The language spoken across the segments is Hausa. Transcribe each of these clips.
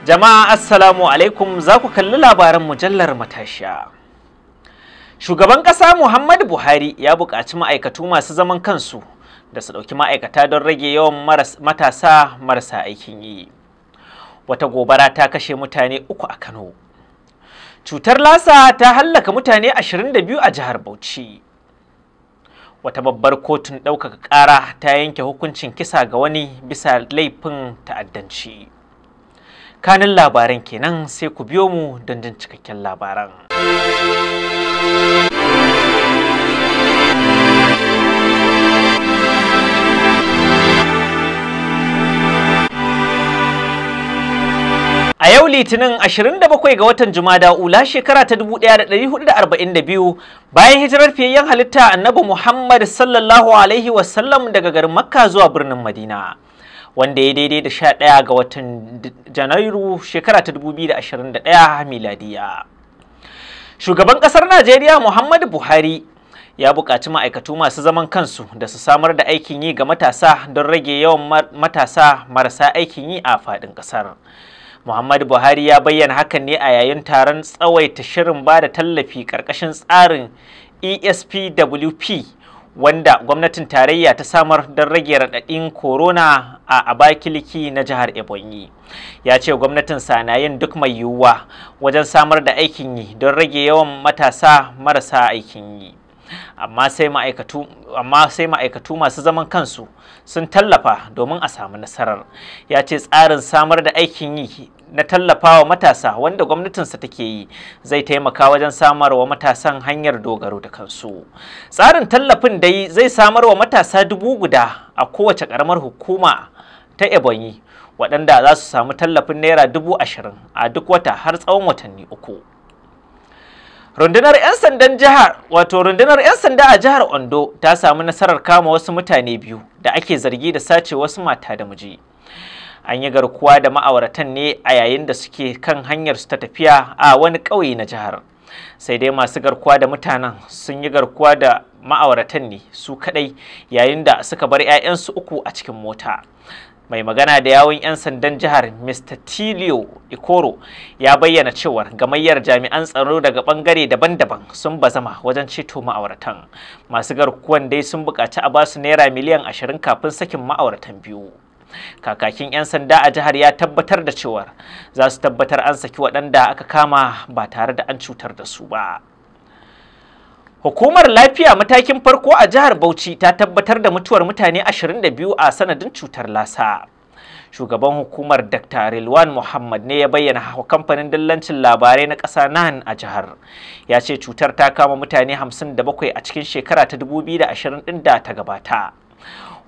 Jama'a assalamu alaikum, za ku kalli labaran mujallar Matashiya. Shugaban ƙasa Muhammadu Buhari ya buƙaci ma'aikatu masu zaman kansu da su ɗauki ma'aikata don rage yawan matasa marasa aikin yi. Wata gobara ta kashe mutane 3 a Kano. Cutar lasa ta hallaka mutane 22 a jihar Bauchi. Wata babbar kotun ɗaukaka ƙara ta yanke hukuncin kisa ga wani bisa laifin ta'addanci. Kanin labaran kenan, sai ku biyo mu don jin cikakken labaran. A yau Litinin 27 ga watan Jumada Ula shekara ta 1442 bayan hijirar fiyayyen halitta Annabi Muhammad sallallahu alaihi wasallam daga garin Makka zuwa birnin Madina, wanda ya daidai da 11 ga watan Janairu shekara ta 2021 miladiya. Shugaban ƙasar Najeriya Muhammadu Buhari ya buƙaci ma'aikatu masu zaman kansu da su samar da aikin yi ga matasa don rage yawan matasa marasa aikin yi a faɗin ƙasar. Muhammadu Buhari ya bayyana hakan ne a yayin taron tsawaita shirin ba da tallafi ƙarƙashin tsarin ESPWP wanda gwamnatin tarayya ta samar don rage raɗaɗin korona a Abakiliki na jihar Ebonyi. Ya ce gwamnatin na yin duk mai yiwuwa wajen samar da aikin yi don rage yawan matasa marasa aikin yi. Amma sai ma'aikatu masu zaman kansu sun tallafa domin a samu nasarar. Ya ce tsarin samar da aikin yi na tallafawa matasa wanda gwamnatinsa take yi zai taimaka wajen samarwa matasan hanyar dogaro da kansu. Tsarin tallafin dai zai samarwa matasa 1000 a kowace ƙaramar hukuma ta Ebonyi, waɗanda za su samu tallafin naira 20,000 a duk wata har tsawon watanni 3. Rundunar 'yan sandan jihar wato rundunar 'yan sanda a jihar Ondo ta samu nasarar kama wasu mutane 2 da ake zargi da sace wasu mata da miji. An yi garkuwa da ma'auratan ne a yayin da suke kan hanyar su ta tafiya a wani ƙauye na jihar. Sai dai masu garkuwa da mutanen sun yi garkuwa da ma'auratan ne su kaɗai yayin da suka bar 'ya'yansu 3 a cikin mota. Mai magana da yawun 'yan sandan jihar Mr. Tilio Ikoro ya bayyana cewar gamayyar jami'an tsaro daga bangare daban-daban sun bazama wajen ceto ma'auratan. Masu garkuwan dai sun buƙaci a basu naira miliyan 20 kafin sakin ma'auratan 2. Kakakin 'yan sanda a jihar ya tabbatar da cewar za su tabbatar an saki waɗanda aka kama ba tare da an cutar da su ba. Hukumar lafiya matakin farko a jihar Bauchi ta tabbatar da mutuwar mutane 22 a sanadin cutar lasa. Shugaban hukumar Dr. Rilwan Muhammad ne ya bayyana kamfanin dillancin labarai na ƙasa nan a jihar. Ya ce cutar ta kama mutane 57 a cikin shekara ta 2020 ɗin da ta gabata.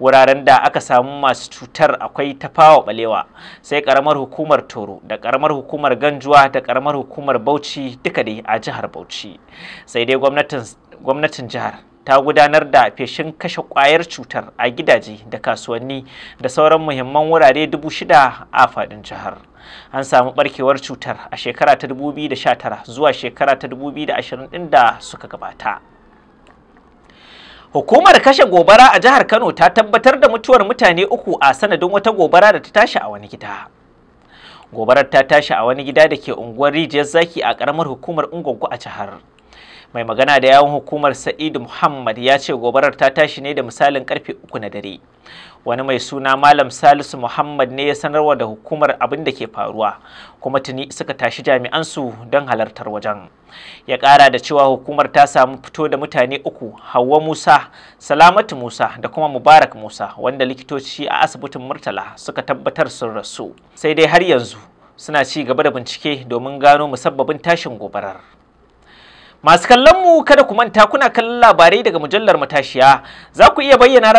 Wuraren da aka samu masu cutar akwai Tafawa Balewa, sai ƙaramar hukumar Toro da ƙaramar hukumar Ganjuwa da ƙaramar hukumar Bauchi duka dai a jihar Bauchi. Sai dai gwamnatin jihar ta gudanar da feshin kashe ƙwayar cutar a gidaje da kasuwanni da sauran muhimman wurare 6,000 a faɗin jihar. An samu ɓarkewar cutar a shekara ta 2019 zuwa shekara ta 2020 ɗin da suka gabata. Hukumar kashe gobara a jihar Kano ta tabbatar da mutuwar mutane 3 a sanadin wata gobara da ta tashi a wani gida. Gobarar ta tashi a wani gida da ke unguwar Rijiyar Zaki a ƙaramar hukumar Ungogo a jihar. Mai magana da yawun hukumar Sa'idu Muhammad ya ce gobarar ta tashi ne da misalin karfe 3 na dare. Wani mai suna Malam Salisu Muhammad ne ya sanarwa da hukumar abin da ke faruwa, kuma tuni suka tashi jami'ansu don halartar wajen. Ya ƙara da cewa hukumar ta samu fito da mutane 3, Hauwa Musa, Salamatu Musa da kuma Mubarak Musa, wanda likitoci a asibitin Murtala suka tabbatar sun rasu. Sai dai har yanzu suna ci gaba da bincike domin gano musabbabin tashin gobarar. Masu kallon mu, kada ku manta kuna kallon labarai daga mujallar Matashiya. Za ku iya bayyana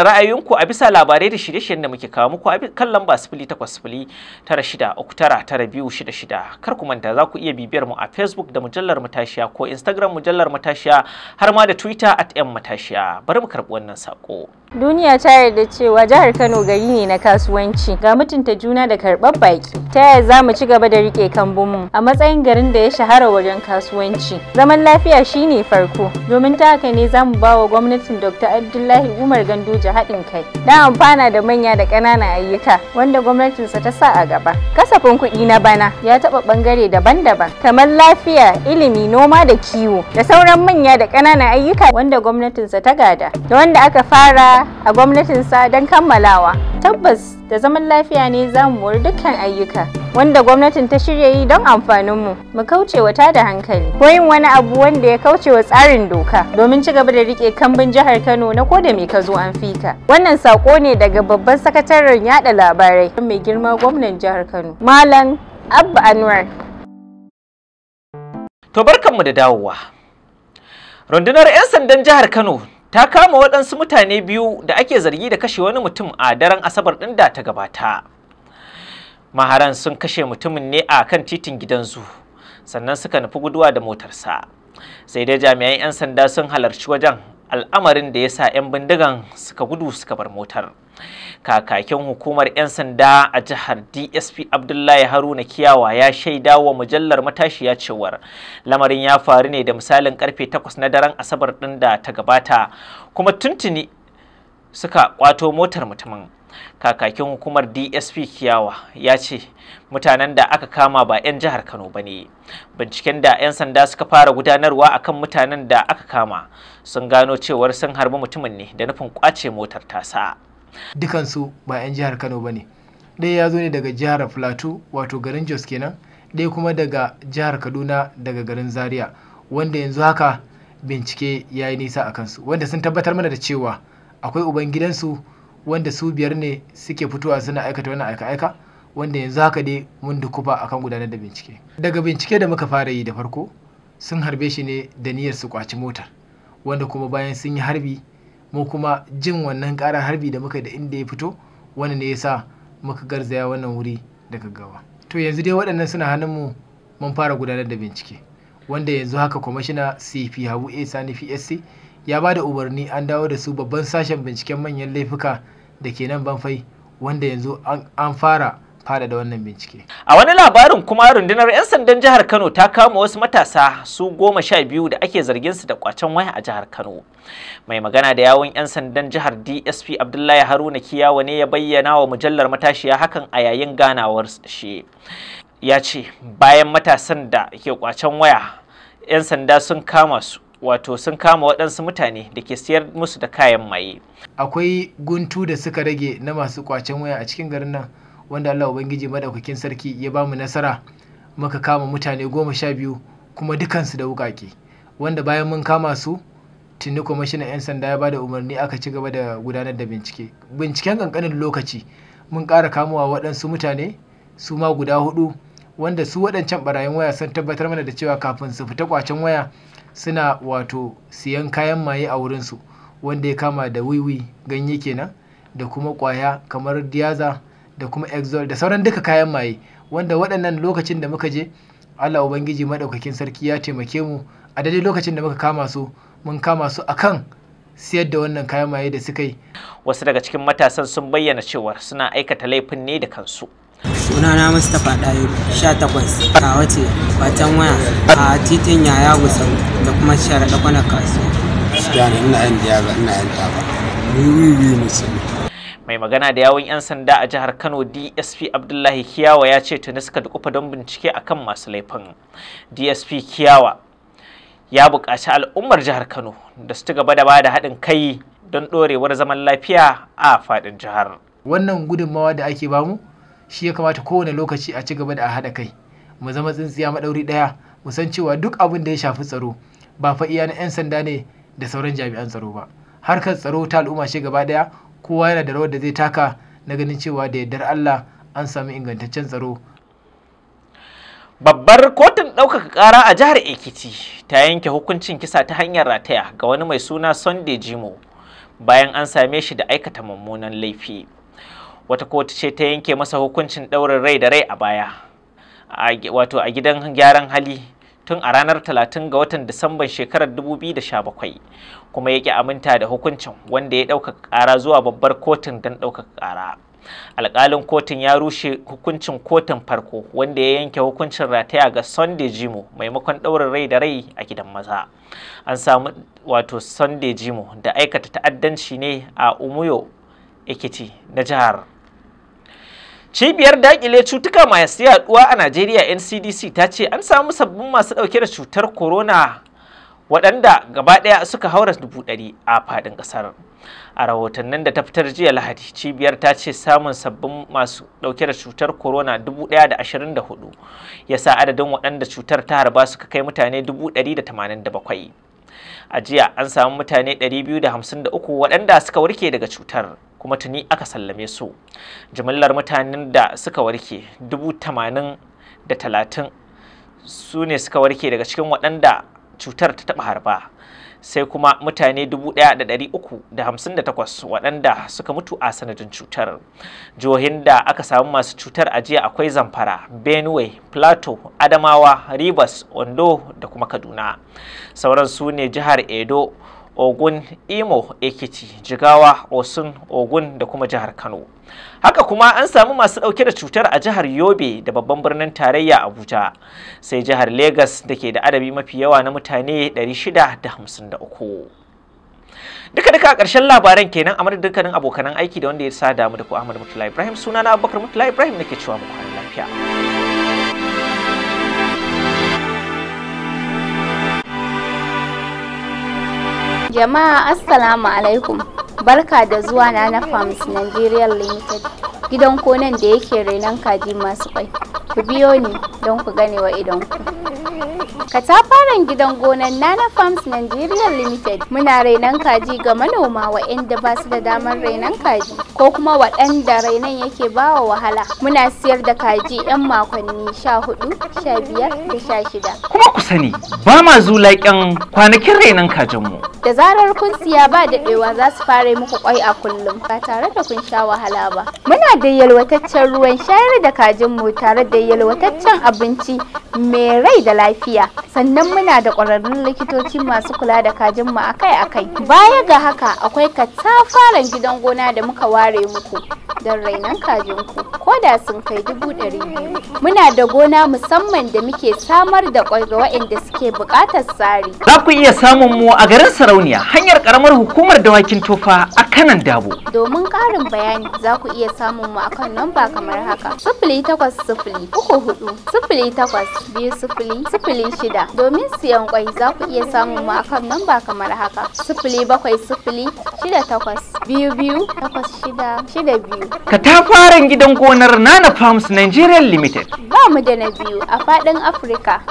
ra'ayoyinku a bisa labarai da shirye-shiryen da muke kawo muku a kan lamba 080 96 39 9266. Kar ku manta za ku iya bibiyar mu a Facebook da mujallar Matashiya ko Instagram mujallar Matashiya har ma da Twitter @mmatashiya. Bari mu karɓi wannan sako. Duniya ta yarda cewa jihar Kano gari ne na kasuwanci, ga mutunta juna da karɓar baki. Ta yaya za mu ci gaba da rike kambunmu a matsayin garin da ya shahara wajen kasuwanci? Zaman lafiya shine farko, domin ta haka ne za mu ba wa gwamnatin Dr. Abdullahi Umar Ganduje haɗin kai don amfana da manya da ƙananan ayyuka wanda gwamnatinsa ta sa a gaba. Kasafin kuɗi na bana ya taɓa ɓangare daban-daban kamar lafiya, ilimi, noma da kiwo da sauran manya da ƙananan ayyuka wanda gwamnatinsa ta gada da wanda aka fara a gwamnatinsa don kammalawa. Tabbas da zaman lafiya ne za mu mori dukkan ayyuka wanda gwamnatin ta shirya yi don amfaninmu, mu kauce wa tada hankali ko yin wani abu wanda ya kauce wa tsarin doka domin ci gaba da rike kambun jihar Kano na ko da me ka zo an fika. Wannan sako ne daga babban sakataren yada labarai mai girma gwamnan jihar Kano, Malam Abba Anwar. To barkanmu da dawowa. Rundunar 'yan sandan jihar Kano ta kama waɗansu mutane biyu da ake zargi da kashe wani mutum a daren Asabar ɗin da ta gabata. Maharan sun kashe mutumin ne a kan titin gidansu, sannan suka nufi guduwa da motarsa. Sai dai jami'an 'yan sanda sun halarci wajen, al'amarin da ya sa 'yan bindigan suka gudu suka bar motar. Kakakin hukumar 'yan sanda a jihar DSP Abdullahi Haruna Kiyawa ya shaida wa mujallar Matashiya cewar lamarin ya faru ne da misalin karfe 8 na daren Asabar ɗin da ta gabata, kuma tuntuni suka kwato motar mutumin. Kakakin hukumar DSP Kiyawa ya ce mutanen da aka kama ba 'yan jihar Kano ba ne. Binciken da 'yan sanda suka fara gudanarwa akan mutanen da aka kama sun gano cewar sun harbi mutumin ne da nufin kwace motar tasa. Dukansu ba 'yan jihar Kano ba ne. Ɗaya ya zo ne daga jihar Plateau, wato garin Jos kenan, ɗaya kuma daga jihar Kaduna, daga garin Zaria, wanda yanzu haka bincike ya yi nisa a kansu, wanda sun tabbatar mana da cewa akwai uban gidansu wanda su biyar ne suke fitowa suna aikata wannan aika-aika, wanda yanzu haka dai mun dukufa akan gudanar da bincike. Daga bincike da muka fara yi da farko, sun harbe shi ne da niyyar su kwaci motar, wanda kuma bayan sun yi harbi, mu kuma jin wannan karar harbi da muka da inda ya fito, wannan ne yasa muka garzaya wannan wuri da gaggawa. To yanzu dai waɗannan suna hannunmu, mun fara gudanar da bincike, wanda yanzu haka kwamishina CP Habu A Sani PSC ya ba da umarni an dawo da su babban sashen binciken manyan laifuka da ke nan Banfai, wanda yanzu an fara faɗaɗa wannan bincike. A wani labarin kuma, rundunar 'yan sandan jihar Kano ta kama wasu matasa su 12 da ake zargin su da kwacen waya a jihar Kano. Mai magana da yawun 'yan sandan jihar DSP Abdullahi Haruna Kiyawa ne ya bayyana wa mujallar Matashiya hakan a yayin ganawar shi. Ya ce bayan matasan da ke kwacen waya, 'yan sanda sun kama su, wato sun kama waɗansu mutane da ke siyar musu da kayan maye. Akwai guntu da suka rage na masu kwacen waya a cikin garin nan, wanda Allah Ubangiji madaukakin sarki ya bamu nasara muka kama mutane 12 kuma dukansu da wukake, wanda bayan mun kama su tuni kwamishinan 'yan sanda ya bada umarni aka ci gaba da gudanar da bincike. Binciken kankanin lokaci mun ƙara kamuwa waɗansu mutane su ma guda 4, wanda su waɗancan barayin waya sun tabbatar mana da cewa kafin su fita kwacen waya suna wato siyan kayan maye a wurinsu, wanda ya kama da wiwi ganye kenan, da kuma kwaya kamar diaza da kuma exol da sauran duka kayan maye, wanda waɗannan lokacin da muka je Allah Ubangiji madaukakin sarki ya taimake mu a daidai lokacin da muka kama su, mun kama su akan siyar da wannan kayan maye da suka yi. Wasu daga cikin matasan sun bayyana cewa suna aikata laifin ne da kansu. Sunana Mustapha Dayo, 18, kawo ce kwacen waya a titin Yaya Gusau da kuma sharaɗa kwanar kasuwa. Gaskiya ne ina yin diyaza, ina yin taba. Wiwi ne ce. Mai magana da yawun 'yan sanda a jihar Kano DSP Abdullahi Kiyawa ya ce tuni suka dukufa don bincike akan masu laifin. DSP Kiyawa ya buƙaci al'ummar jihar Kano da su ci gaba da bada haɗin kai don ɗorewar zaman lafiya a faɗin jihar. Wannan gudunmawa da ake bamu shi ya kamata kowane lokaci a ci gaba da a haɗa kai, mu zama tsintsiya maɗauri ɗaya, mu san cewa duk abin da ya shafi tsaro ba fa iya na 'yan sanda ne da sauran jami'an tsaro ba. Harkar tsaro ta al'umma ce gaba ɗaya, kowa yana da rawar da zai taka na ganin cewa da yardar Allah an sami ingantaccen tsaro. Babbar kotun ɗaukaka ƙara a jihar Ekiti ta yanke hukuncin kisa ta hanyar rataya ga wani mai suna Sunday Jimo bayan an same shi da aikata mummunan laifi. Wata kotu ce ta yanke masa hukuncin ɗaurin rai da rai a baya, wato a gidan gyaran hali tun a ranar 30 ga watan Disamban shekarar 2017, kuma ya ƙi aminta da hukuncin, wanda ya ɗaukaka ƙara zuwa babbar kotun don ɗaukaka ƙara. Alƙalin kotun ya rushe hukuncin kotun farko wanda ya yanke hukuncin rataya ga Sunday Jimo maimakon ɗaurin rai da rai a gidan maza. An samu wato Sunday Jimo da aikata ta'addanci ne a Umuyo Ekiti na jihar. Cibiyar dakile cutuka masu yaduwa a Najeriya NCDC ta ce an samu sabbin masu ɗauke da cutar corona waɗanda gaba ɗaya suka haura 100,000 a faɗin ƙasar. A rahotannin da ta fitar jiya Lahadi, cibiyar ta ce samun sabbin masu ɗauke da cutar corona 1,024 ya sa adadin waɗanda cutar ta harba suka kai mutane 187,000. A jiya an samu mutane 253 waɗanda suka warke daga cutar, kuma tuni aka sallame su. Jimillar mutanen da suka warke 80,030 su ne suka warke daga cikin waɗanda cutar ta taɓa harba, sai kuma mutane 1,358 waɗanda suka mutu a sanadin cutar. Jihohin da aka samu masu cutar a jiya akwai Zamfara, Benue, Plateau, Adamawa, Rivers, Ondo da kuma Kaduna. Sauran su ne jihar Edo, Ogun, Imo, Ekiti, Jigawa, Osun, Ogun da kuma jihar Kano. Haka kuma an samu masu ɗauke da cutar a jihar Yobe da babban birnin tarayya Abuja, sai jihar Legas da ke da adadi mafi yawa na mutane 653. Duka-duka a ƙarshen labaran kenan, a madadin dukkanin abokanan aiki da wanda ya sa damu da ku Ahmad Murtala Ibrahim, sunana Abubakar Murtala Ibrahim nake cewa mu kwana lafiya. Jama'a, Assalamu alaikum. Barka da zuwa na Farms Nigeria Limited. Gidan gonan da yake renon kaji masu kwai. Ku biyo ni don ku gane wa idonku. Katafaren gidan gonan Nana Farms Nigeria Limited, muna renon kaji ga manoma waɗanda ba su da damar renon kaji ko kuma waɗanda renon yake bawa wahala. Muna siyar da kaji 'yan makonni 14, 15 da 16. Kuma ku sani, ba ma zulaƙen kwanakin renon kajinmu. Da zarar kun siya, ba daɗewa za su fara muku kwai a kullum ba tare da kun sha wahala ba. Muna da yalwataccen ruwan shayar da kajinmu tare da yalwataccen abinci mai rai da lafiya. Sannan muna da ƙwararrun likitoci masu kula da kajinmu akai-akai. Baya ga haka, akwai katafaren gidan gona da muka ware muku don rainon kajinku ko da sun kai 200,000. Muna da gona musamman da muke samar da kwai ga waɗanda suke buƙatar tsari. Za ku iya samun mu a garin Sarauniya, hanyar ƙaramar hukumar Dawakin Tofa a kanan Dabo. Domin ƙarin bayani, za ku iya samun mu akan namba kamar haka: 08034082006. Domin siyan kwai, za ku iya samun mu akan namba kamar haka: 07068228662. Katafaren gidan gonar Nana Farms Nigeria Limited. Ba mu da na biyu a faɗin Afirka.